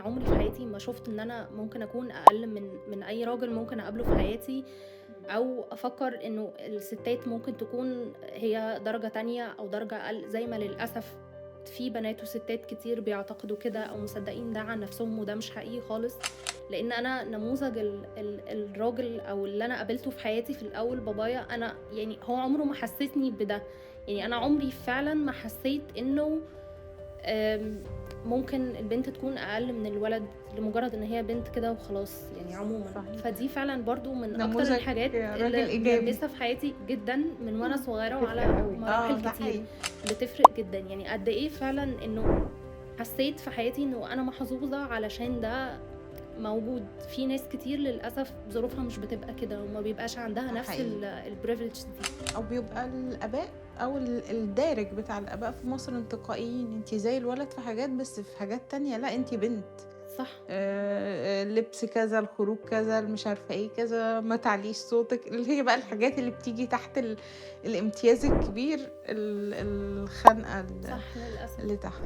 عمري في حياتي ما شُفت إن أنا ممكن أكون أقل من أي راجل ممكن أقابله في حياتي، أو أفكّر إنه الستات ممكن تكون هي درجة تانية أو درجة أقل، زي ما للأسف في بنات وستات كتير بيعتقدوا كده أو مصدقين ده عن نفسهم، وده مش حقيقي خالص. لأن أنا نموذج ال ال الراجل أو اللي أنا قابلته في حياتي في الأول بابايا، أنا يعني هو عمره ما حسسني بده. يعني أنا عمري فعلًا ما حسيت إنه ممكن البنت تكون أقل من الولد لمجرد إن هي بنت كده وخلاص، يعني عمومًا. صحيح. فدي فعلًا برضه من أكتر نموذج الحاجات راجل اللي إيجابي. ملمسة في حياتي جدًا من وأنا صغيرة بتفرق وعلى أوي. مراحل ده كتير. حقيقي. بتفرق جدًا، يعني قد إيه فعلًا إنه حسيت في حياتي إنه أنا محظوظة علشان ده موجود. في ناس كتير للأسف ظروفها مش بتبقى كده وما بيبقاش عندها ده نفس حقيقي. ال privilege دي. أو بيبقى الآباء أو الدارج بتاع الآباء في مصر انتقائيين، انتي زي الولد في حاجات بس في حاجات تانية لا انتي بنت. لبس كذا، الخروج كذا، مش عارفة ايه كذا، ما تعليش صوتك، اللي هي بقى الحاجات اللي بتيجي تحت الامتياز الكبير، الخنقة صح، للأسف. اللي تحت.